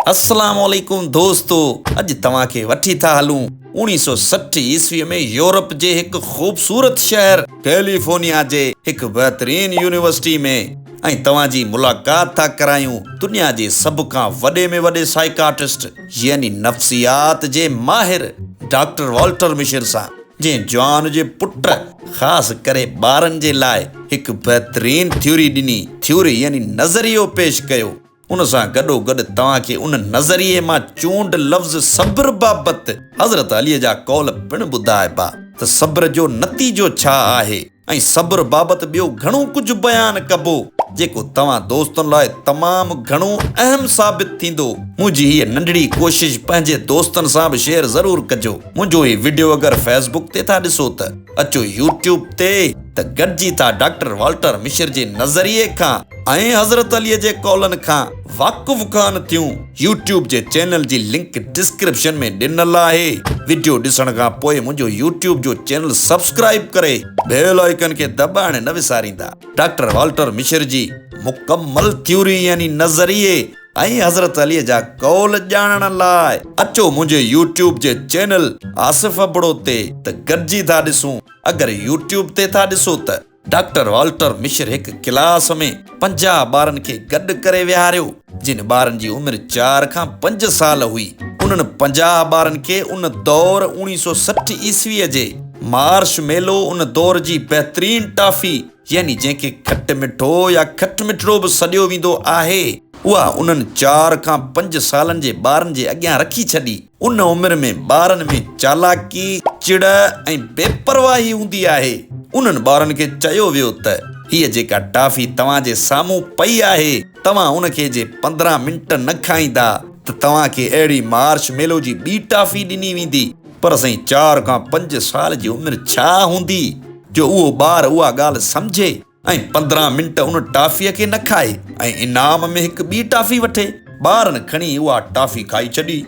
السلام عليڪم دوستو اڄ توهان کي وٺي ٿا هلون اوڻيهه سؤ 60 عيسوي ۾ يورپ جي هڪ خوبصورت شهر ڪيليفورنيا جي هڪ بهترين يونيورسٽي ۾ ۽ توهان جي ملاقات ٿا ڪرايون دنيا جي سڀ کان وڏي ۾ وڏي سائيڪاٽرسٽ يعني نفسيات جي ماهر ڊاڪٽر والٽر مشر سان، جنهن جوان جي پٽ خاص ڪري ٻارن جي لاء هڪ بهترين ٿيوري ڏني، ٿيوري يعني نظريو پيش ڪيو. ان سان گڏوگڏ توهان کي ان نظريي مان چونڊ لفظ صبر بابت حضرت علي جا قول پڻ ٻڌائبا ته صبر جو نتيجو ڇا آهي ۽ صبر بابت ٻيو گهڻو ڪجهه بيان ڪبو جيڪو توهان دوستن لاء تمام گهڻو اهم ثابت ٿيندو. منهنجي هيء ننڍڙي ڪوشش پنهنجي دوستن سان به شيئر ضرور ڪجو. منهنجو هي وڊيو اگر فيس بڪ تي ٿا ڏسو ته اچو يوٽيوب تي ته گڏجي ٿا ڊاڪٽر والٽر مشر جي نظريي کان ۽ حضرت علي جي قولن کان واقف ڪان ٿيون. يوٽيوب جي چينل جي لنڪ ڊسڪرپشن ۾ ڏنل آهي. وڊيو ڏسڻ کان پوء منهنجو يوٽيوب جو چينل سبسڪرائيب ڪري بيل آئيڪن کي دٻائڻ نه وساريندا. ڊاڪٽر والٽر مشر جي مڪمل ٿيوري يعني نظريي ۽ حضرت علي جا قول ڄاڻڻ لاء اچو منهنجي يوٽيوب جي چينل آصف ابڙو تي ته گڏجي ٿا ڏسون. اگر يوٽيوب تي ٿا ڏسو ته. ڊاڪٽر والٽر مشر هڪ ڪلاس ۾ 50 ٻارن کي گڏ ڪري ويهاريو، جن ٻارن جي عمر 4 کان 5 سال هئي. انهن 50 ٻارن کي ان دور 1960 عيسويء جي مارش ميلو ان دور جي بهترين ٽافي يعني جنهن کي کٽ مٺو يا کٽ مٺڙو به سڏيو ويندو آهي، اها انهن 4 کان 5 سالن جي ٻارن جي اڳيان رکي ڇڏي. ان عمر ۾ ٻارن ۾ چالاڪي، چڙ ۽ بي پرواهي هوندي آهي. انهن ٻارن کي چيو ويو ته هيء جيڪا ٽافي توهان جي سامهون پئي آهي، توهان ان کي جي 15 منٽ نه کائيندا ته توهان کي اهڙي مارش ميلو جي ٻي ٽافي ڏني ويندي. پر سائين 4 کان 5 سال جي عمر ڇا هوندي جو اهو ٻار اها ڳالهه سمجهي. ۽ 15 منٽ ان ٽافيء کي نه کائي ۽ انعام ۾ هڪ ٻي ٽافي وٺي. ٻارن کڻي اها ٽافي کائي ڇڏي.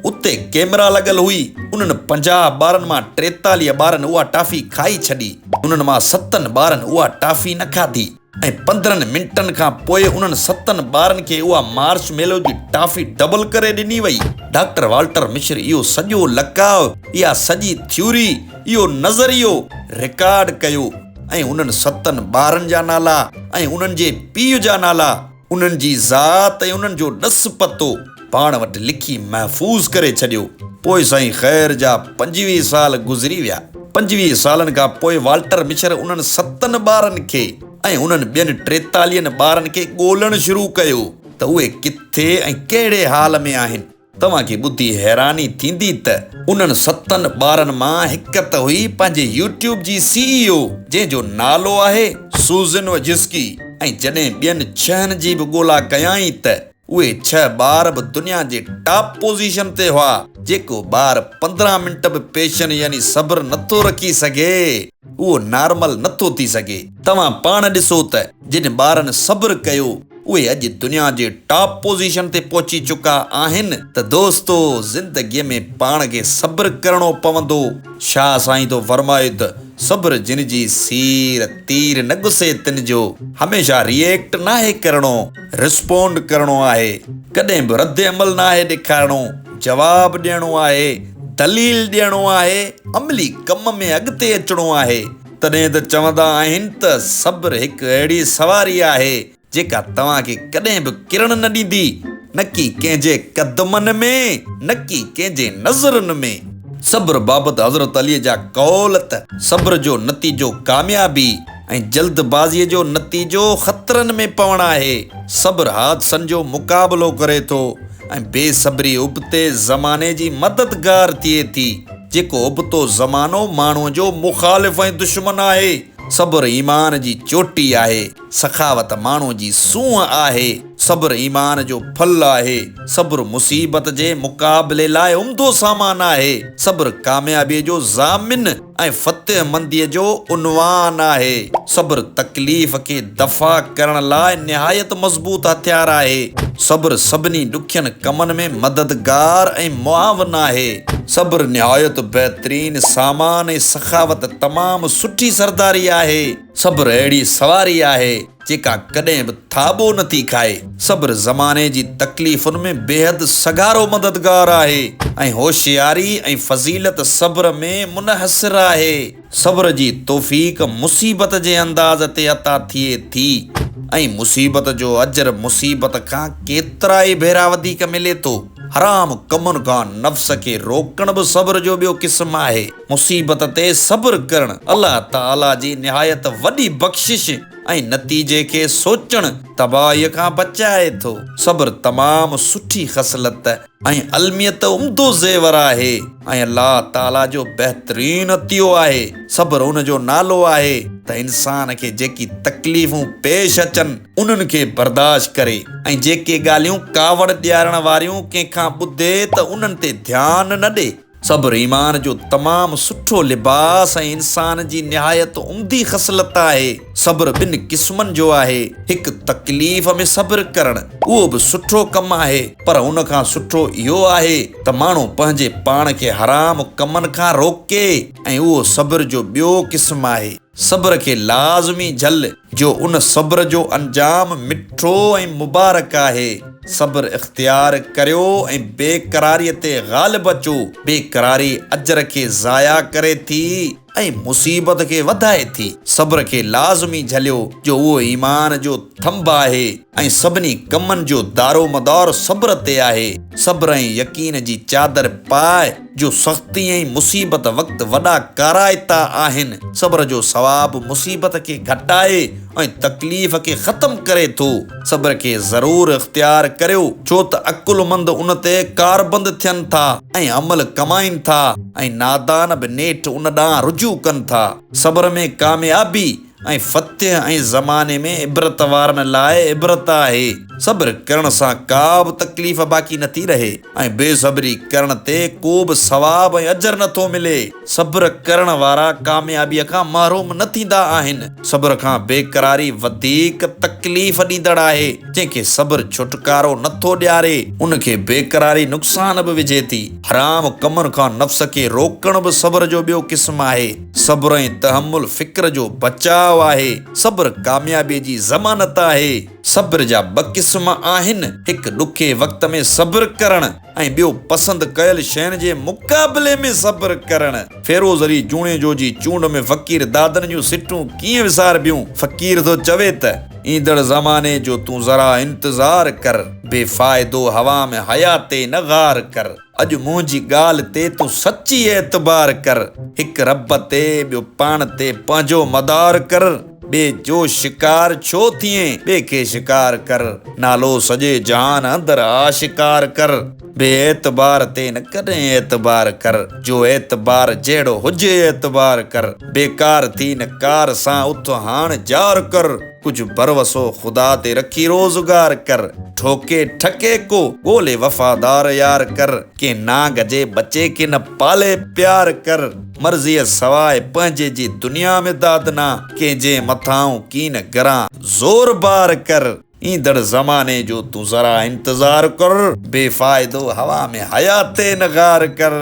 اتي ڪيمرا لڳل هئي. انهن 50 ٻارن مان 43 ٻارن اها ٽافي کائي ڇڏي. انهن مان ستن ٻارن اها ٽافي نه کاڌي ۽ 15 منٽن کان پوء انهن ستن ٻارن کي اها مارش ميلو جي ٽافي ڊبل ڪري ڏني وئي. ڊاڪٽر والٽر مشر اهو سڄو لقاء، اها سڄي ٿيوري، اهو نظريو رڪارڊ ڪيو. ۽ انهن ستن ٻارن جا نالا ۽ انهن جي پيء جا نالا، انهن جي ذات ۽ انهن جو ڏس پتو پاڻ وٽ لکي محفوظ ڪري ڇڏيو. پوء سائين خير جا 25 سال گذري ويا. 25 سالن کان پوء والٽر مشر انهن ستن ٻارن کي ۽ انهن ٻين ٽيتاليهن ٻارن کي ڳولڻ شروع ڪيو ته اهي ڪٿي ۽ ڪهڙي حال ۾ آهن. توهان کي ٻڌي حيراني ٿيندي ته انهن ستن ٻارن مان هڪ ته هئي پنهنجي يوٽيوب جي سي اي او جنهن جو نالو آهي سوزن وجسڪي ۽ جڏهن ٻين ڇهن جي به ڳولا ڪيائين ته اهي ڇهه ٻار به دنيا جي ٽاپ پوزيشن تي هئا. جيڪو ٻار 15 منٽ به پيشن يعني صبر نٿو رکي سگهي اهو نارمل نٿو ٿي سگهي. توهان پاڻ ڏسو ته جن ٻارن صبر ڪيو اهي اڄ دنيا جي ٽاپ پوزيشن تي پهچي چڪا آهن ته دوستو زندگي ۾ پاڻ کي صبر ڪرڻو پوندو. شاهه سائين ٿو فرمائي ته صبر جن جي سير تير نه گسي تن جو. هميشه ريئيڪٽ ناهي ڪرڻو رسپونڊ ڪرڻو آهي. ڪڏهن به رد عمل ناهي ڏيکارڻو جواب ڏيڻو آهي دليل ڏيڻو آهي عملي ڪم ۾ اڳتي اچڻو آهي. تڏهن ته چوندا آهن ته صبر هڪ اهڙي سواري آهي جيڪا توهان کي ڪڏهن به ڪرڻ نه ڏيندي، نڪي ڪنهن جي قدمن ۾ نڪي ڪنهن جي نظرن ۾. صبر بابت حضرت علي جا قول ته صبر جو نتيجو ڪاميابي ۽ جلد بازيء جو نتيجو خطرن ۾ پوڻ آهي. صبر حادثن جو مقابلو ڪري ٿو ۽ بي صبري ابتي زماني جي مددگار ٿئي ٿي. جيڪو ابتو زمانو ماڻهوء جو مخالف ۽ دشمن آهي. صبر ايمان جي چوٽي آهي. سخاوت ماڻهوء جي سونهن آهي. صبر ايمان جو ڦل آهي. صبر مصيبت جي مقابلي لاء عمدو سامان آهي. صبر ڪاميابيء جو ضامن ۽ فتح منديء جو عنوان آهي. صبر تڪليف کي دفع ڪرڻ لاء نهايت مضبوط هٿيار آهي. صبر سڀني ڏکين ڪمن ۾ مددگار ۽ معاون آهي. صبر نهايت بهترين سامان ۽ سخاوت تمام سٺي سرداري آهي. صبر اهڙي سواري آهي، جيڪا ڪڏهن به ٿاٻو نه ٿي کائي. صبر زماني جي تڪليفن ۾ بيحد سگهارو مددگار آهي ۽ هوشياري ۽ فضيلت صبر ۾ منحصر آهي. صبر جي توفيق مصيبت جي انداز تي عطا ٿئي ٿي ۽ مصيبت جو اجر مصيبت کان ڪيترائي ڀيرا وڌيڪ ملي ٿو. حرام ڪمن کان نفس کي روڪڻ به صبر جو ٻيو قسم آهي. مصيبت تي صبر ڪرڻ الله تعاليٰ جي نهايت وڏي بخشش ۽ نتيجي کي سوچڻ تباهيء کان بچائي ٿو. صبر تمام سٺي خصلت ۽ علميت عمدو زيور آهي ۽ الله تعاليٰ جو بهترين عطيو آهي. صبر ان جو نالو آهي ته انسان کي جيڪي تڪليفون پيش اچن انهن کي برداشت ڪري ۽ جيڪي ڳالهيون ڪاوڙ ڏيارڻ واريون ڪنهن کان ٻڌي ته انهن تي ڌيان نه ڏي. صبر ايمان جو تمام سٺو لباس ۽ انسان جي نهايت عمدي خصلت آهي. صبر ٻن قسمن جو آهي، هڪ تڪليف ۾ صبر ڪرڻ، اهو به سٺو ڪم آهي، پر ان کان سٺو اهو آهي ته ماڻهو پنهنجي پاڻ کي حرام ڪمن کان روڪي ۽ اهو صبر جو ٻيو قسم آهي. صبر کي لازمي جهل، جو ان صبر جو انجام مٺو ۽ مبارڪ آهي. صبر اختيار ڪريو ۽ بي قراريء تي غالب اچو. بي قراري اجر کي ضايع ڪري ٿي ۽ مصيبت کي وڌائي ٿي. صبر کي لازمي جهليو، جو اهو ايمان جو ٿنڀ آهي ۽ سڀني ڪمن جو دارومدار صبر تي آهي. صبر ۽ يقين جي چادر پاء، جو سختي ۽ مصيبت وقت وڏا ڪارائتا آهن. صبر جو ثواب مصيبت کي گهٽائي ۽ تڪليف کي ختم ڪري ٿو. صبر کي ضرور اختيار ڪريو، ڇو ته عقلمند ان تي ڪاربند ٿين ٿا ۽ عمل ڪمائين ٿا ۽ نادان به نيٺ ان ڏانهن رجوع ڪن ٿا. صبر ۾ ڪاميابي ۽ فتح ۽ زماني ۾ عبرت وارن لاء عبرت آهي. صبر ڪرڻ سان ڪا به تڪليف باقي نٿي رهي ۽ بي صبري ڪرڻ تي ڪو به ثواب ۽ اجر نٿو ملي. صبر ڪرڻ وارا ڪاميابيء کان محروم نه ٿيندا آهن. صبر کان بيقراري وڌيڪ تڪليف ڏيندڙ آهي. جنهن کي صبر ڇوٽڪارو نٿو ڏياري، ان کي بيقراري نقصان به وجهي ٿي. حرام ڪمن کان نفس کي روڪڻ به صبر جو ٻيو قسم آهي. صبر ۽ تحمل فڪر جو بچاء آهي. صبر ڪاميابيء جي ضمانت آهي. صبر جا ٻه قسم آهن، هڪ ڏکي وقت ۾ صبر ڪرڻ ۽ ٻيو پسند ڪيل شين جي مقابلي ۾ صبر ڪرڻ. فيروز علي جوڻيجو جي چونڊ ۾ فقير دادن جون سٽون ڪيئن وساربيون؟ فقير ٿو چوي ته، ايندڙ زماني جو تون ذرا انتظار ڪر، بي فائدو هوا ۾ حياتي نه غار ڪر. اڄ منهنجي ڳالهه تي تون سچي اعتبار ڪر، هڪ رب تي ٻيو پاڻ تي پنهنجو مدار ڪر، ٻئي جو شڪار ڇو ٿئين ٻئي کي شڪار ڪر، نالو سڄي جهان اندر آشڪار ڪر، بي اعتبار تي نه ڪڏهن اعتبار ڪر، جو اعتبار جهڙو هجي اعتبار ڪر، بيڪار ٿي نه ڪار سان اٿ هاڻ جار ڪر. ڪجهه ڀروسو خدا تي رکي روزگار ڪر، ٺوڪي ٺڪي ڪو ڳولي وفادار يار ڪر، ڪنهن نانگ جي ٻچي کي نه پالي پيار ڪر، مرضيء سواء پنهنجي جي دنيا ۾ دادنا، ڪنهن جي مٿانئون ڪين گران زور بار ڪر، ايندڙ زماني جو تون ذرا انتظار ڪر، بي فائدو هوا ۾ حياتي نه غار ڪر.